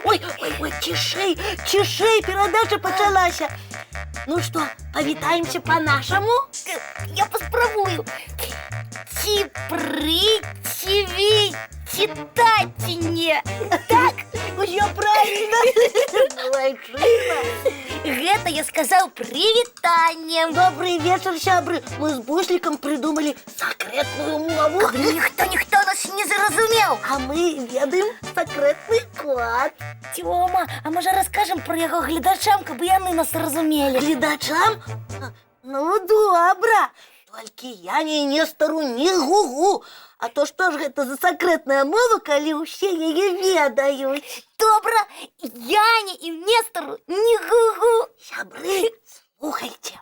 Ой, ой, ой, цішэй, цішэй, перадача пачалася. Ну што, павітаемся па-нашаму? Я паспрабую. Ці пры, ці ві, ці таціне. Так, усё правільна. Малайчына. Гэта я сказаў прывітанне. Добры вечар, сябры. Мы з Буслікам прыдумалі сакрэтную мову. Каб ніхто, ніхто нас не зразумеў. А мы ведаем сакрэтны код. Цёма, а можа, раскажам пра яго гледачам, каб яны нас разумелі? Гледачам? Ну, добра. Толькі Яне і Нестару не гугу. А то што ж гэта за сакрэтная мова, калі ўсе яе ведаюць? Добра, Яне і Нестару не гугу. Сябры, слухайце.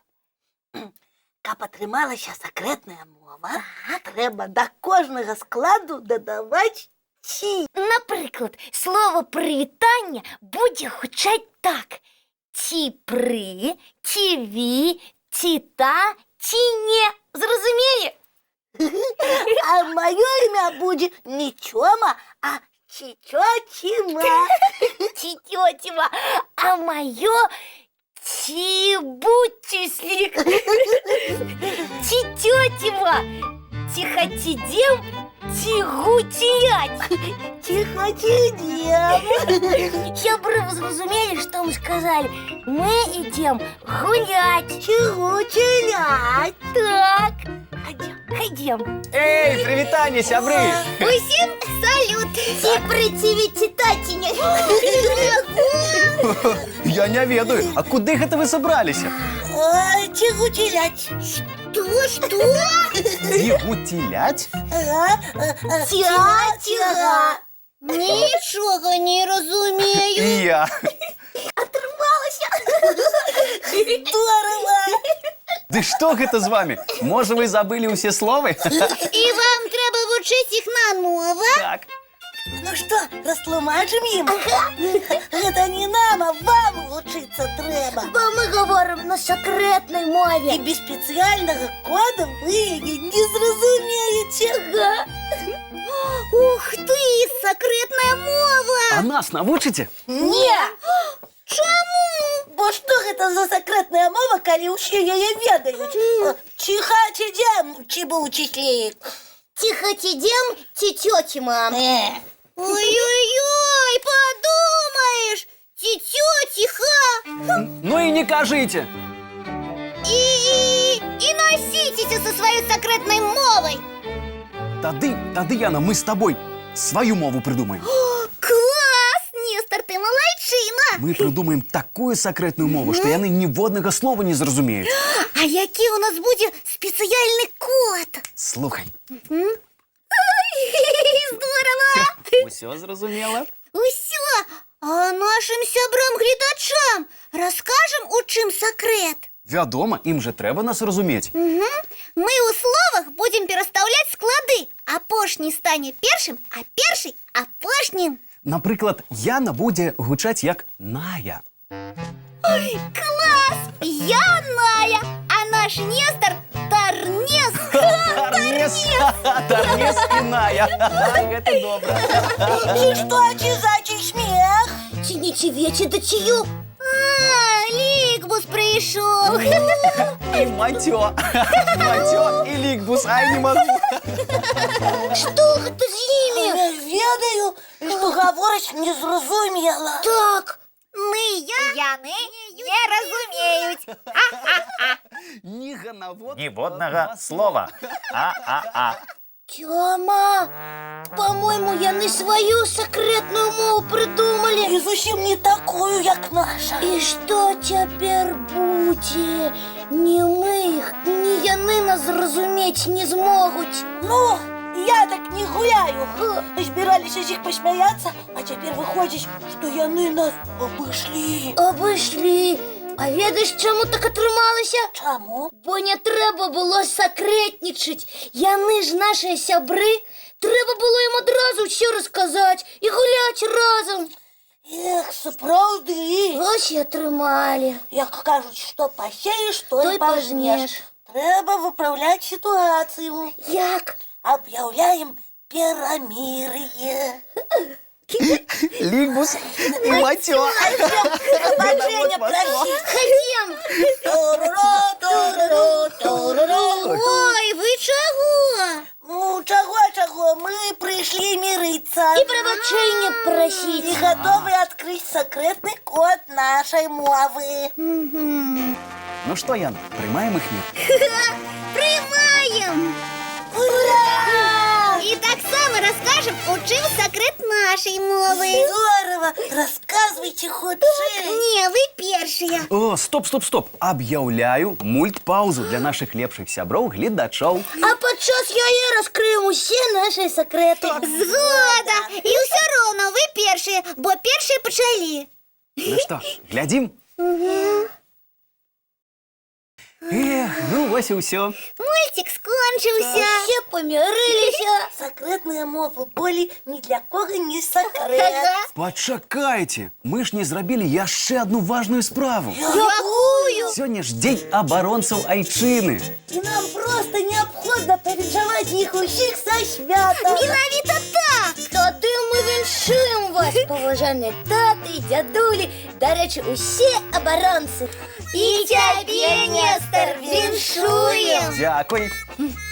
Каб атрымалася сакрэтная мова, трэба да кожнага складу дадаваць «ці». Напрыклад, слова «прывітанне» будзе гучаць так: ці пры, ці ві, ці та, ці не. Зразумелі? А маё імя будзе не Цёма, а Цітёціма. Цітёціма. А маё Цібуціслік. Цітёціма. Ціхацідзем, цігуціять. Ціхацідзем. Сябры, вы зразумелі, што мы сказалі? Мы ідзем гуляць. Цігуцілять. Так. Хадзем, хадзем. Эй, прывітанне, сябры! Усім салют. Ці пры, ці ві, ці таціне. Я не ведаю, а куды гэта вы сабраліся? Ой, цігуцілять. Што, што? Цігуцілять? Ага. Ця-ця. Нічога не разумею. І я. Атрымалася. Здорава. Ды што гэта з вамі? Можа, вы забылі ўсе словы? І вам трэба вучыць іх нанова? Так. Ну што, растлумачым ім? Гэта не нам, а вам вучыцца трэба. Бо мы гаворым на сакрэтнай мове. І без спецыяльнага кода вы яе не зразумееце. Ага. Ух ты, сакрэтная мова! А нас навучыце? Не! Чаму? Бо што гэта за сакрэтная мова, калі ўсе яе ведаюць? Ціхацідзем, ці буціслік. Ціхацідзем, ці цёціма. Ой-ой-ой, падумаеш, ці ціха. Ну і не кажыце. І насіцеся са сваёй сакрэтнай мовай. Тады, Яна, мы з табой сваю мову прыдумаем. Клас, Нестар, ты малайчына. Мы прыдумаем такую сакрэтную мову, што яны ніводнага слова не зразумеюць. А які у нас будзе спецыяльны код? Слухай. Здорава! Усё зразумела? Усё! А нашым сябрам-гледачам раскажам, у чым сакрэт? Вядома, ім жа трэба нас разумець. Угу. Мы ў словах будзем перастаўляць склады. Апошні стане першым, а першы апошнім. Напрыклад, Яна будзе гучаць як Ная. Клас! Я Ная, а наш Нестар Тарнес. Тарнес, Тарнес і Ная. Гэта добра. Ці што, ці зачий смех? Ці не ціве, ці да цію. А, Лікбус прыйшоў. І Мацё. Мацё і Лікбус, ай, не магу. Што гэта з імі? Не ведаю, што гавораць, незразумела. Так. Мы я, яны не разумеюць. Ні ганавод. Ніводнага слова. А-а-а. Цёма, па-мойму, яны сваю сакрэтную мову прыдумалі. І зусім не такую, як наша. І што цяпер будзе? Ні мы іх, ні яны нас зразумець не змогуць. Ну, я так не гуляю. Збіраліся з іх пасмяяцца, а цяпер выходзіць, што яны нас абышлі. Абышлі. А ведаеш, чаму так атрымалася? Чаму? Бо не трэба было сакрэтнічаць. Яны ж нашыя сябры. Трэба было ім адразу ўсё расказаць і гуляць разам. Эх, сапраўды. Вось і атрымалі. Як кажуць, што пасееш, то Той і пажнеш. пажнеш. Трэба выпраўляць сітуацыю. Як? Аб'яўляем перамір'е. Лікбус і Мацё. Прабачэння прасіць. Хадзем! Туруру, туруру, туруру. Ой, вы чаго? Ну, чаго, чаго, мы прыйшлі мірыцца. І прабачэння прасіць. І гатовы адкрыць сакрэтны код нашай мовы. Ну што, Яна, прымаем іх мір? Прымаем! Ура! І таксама раскажам, у чым сакрэт нашай мовы. Здорава! Расказвайце хутчэй. Не, вы першыя. О, стоп, стоп, стоп. Аб'яўляю мультпаўзу для нашых лепшых сяброў гледачоў. А падчас яе раскрыем усе нашы сакрэты. Згода! І ўсё роўна вы першыя, бо першыя пачалі. Ну што, глядзім? Эх, ну вось і ўсё. Мульцік скончыўся. Усе памірыліся. Сакрэтная мова болей ні для кого не сакрэт. Ага. Пачакайце, мы ж не зрабілі яшчэ одну важную справу. Якую? Сёння ж дзень абаронцаў айчыны. І нам проста неабходна павіншаваць іх усіх са святам. Менавіта так. Тады мы віншуем вас, паважаныя таты і дзядулі, дарэчы, усе абаронцы. І цябе, Нестар, віншуем. Дзякуй.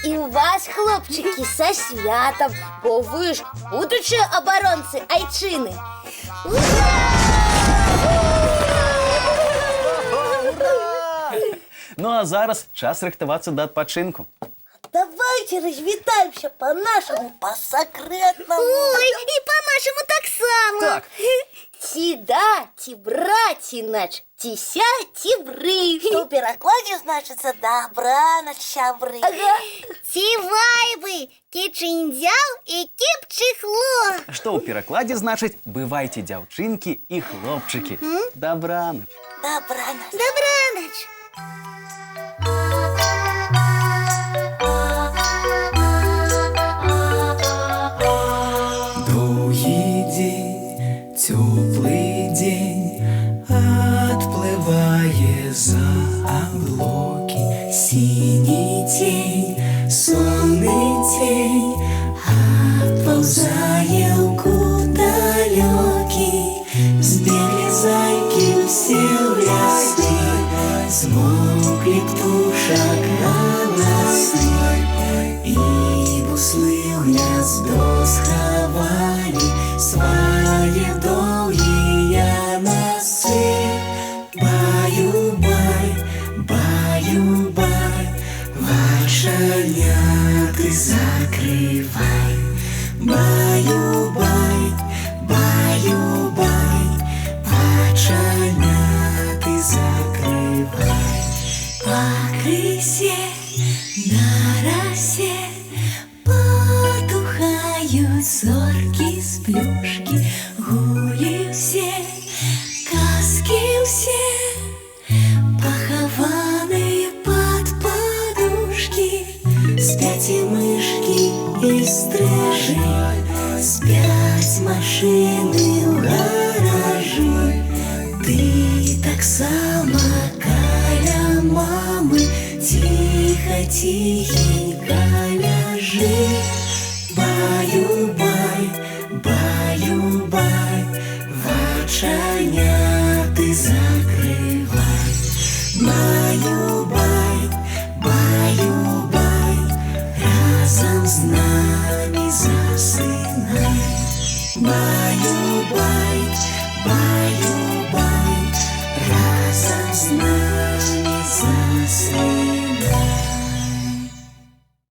І вас, хлопчыкі, са святам, бо вы ж будучыя абаронцы айчыны. Ура! Ну а зараз час рыхтавацца да адпачынку. Давайце развітаемся па-нашаму, па-сакрэтнаму. Ой, і па-нашаму таксама. Так. Ці да, ці брацінач, ці ся, ці бры. Што ў перакладзе значыцца дабранач, сябры. Ага. Ці вайбы, кічындзяў і кіпчыхло. Што ў перакладзе значыць бывайце дзяўчынкі і хлопчыкі. Дабранач. Дабранач. Дабранач. Доўгі дзень, цёплы дзень адплывае за аблокі. Сіні цень, сонны цень адпаўзае ў кут далёкі. Збеглі зайкі ўсе ў лясы, змоўклі птушак галасы. І буслы ў гняздо схавалі свае доўгія насы. Баю-бай, баю-бай, вачаняты закрывай. Баю-бай, баю-бай, вачаняты закрывай. Пакрысе на расе патухаюць зоркі сплюшкі, гулі ўсе, казкі ўсе, пахаваныя пад падушкі, спяць і мышкі і стрыжы, спяць машыны ў гаражы. Ты таксама каля мамы ціха, ціхенька ляжы. Баю-бай, баю-бай, вачаняты закрывай.